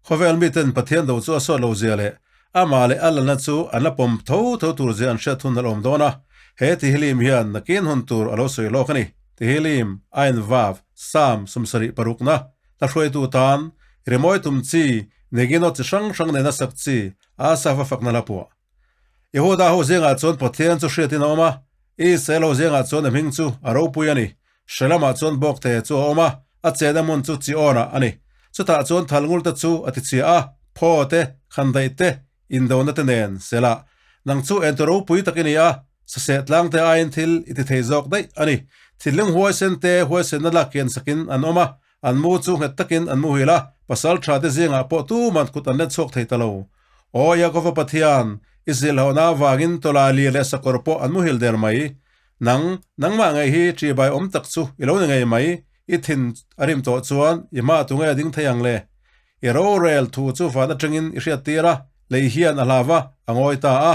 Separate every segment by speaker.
Speaker 1: Khawvel miten Pathian do chu a sawt lo zia leh amah leh a lalna chu an la pawm tho tho tur zia an hriat hun a la awm dawn a. He Tihilim hian nakin hun tur a lo sawi lawk a ni. Tihilim, Ain Vav, Psalm 76 na hla hruaitu tan rimawi tum chi, Negino chi hrang hrang nena sak chi, Asaph a fakna hla puah. Yehuda ho zingah chuan Pathian chu hriatin a awm a, Israel ho zingah chuan a hming chu a ropui a ni. Hre lamah chuan bawkte chu a awm a, a chenna hmun chu Chiawnah a ni. Chutah chuan thalngulte chu a tichhia a, phaw te, khandaih te, indona te nen sela. Nang chu entu ropui tak i ni a, saseh tlangte aiin thil i ti thei zawk daih a ni. Thinlung huaisen te huaisenna lak kian sakin an awm a, an mu chu nghet takin an muhil a, pasal tha te zingah pawh tuman kut an let chhuak thei ta lo. Aw Yaakova Pathian, i zilhlohna avangin tawlai leh sakawr pawh an muhil der mai. Nang, nangmah ngei hi ṭihbai awm tak chu i lo ni ngei mai, i thin a rim tawh chuan i hma tu nge ding thei ang le? I rorel thu chu van aṭangin i hriat tir a, lei hian a hlau a, a ngawi ta a.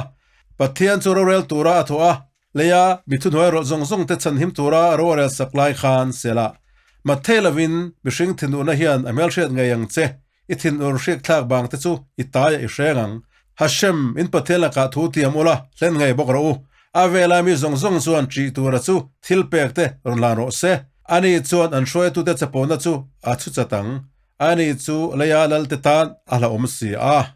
Speaker 1: Pathian chu rorel tura a thawh a, leia mi thuhnuai rawlh zawng zawng te chhanhim tura rorel sak lai khan sela. Matthei lovin mihring thinurna hian a hmelhriat ngei ang che, I thinur hriak thlak bang te chu i taiah i hreng ang. Hashem, in Pathian lakah thu tiam ula, hlen ngei bawk rawh u. A vela mi zawng zawng chuan ṭih tura chu thil pek te rawn hlan rawh se. Ani chuan an hruaitute chapona chu a chhu chat ang. Ani chu leia lalte tan a hlauhawm si a.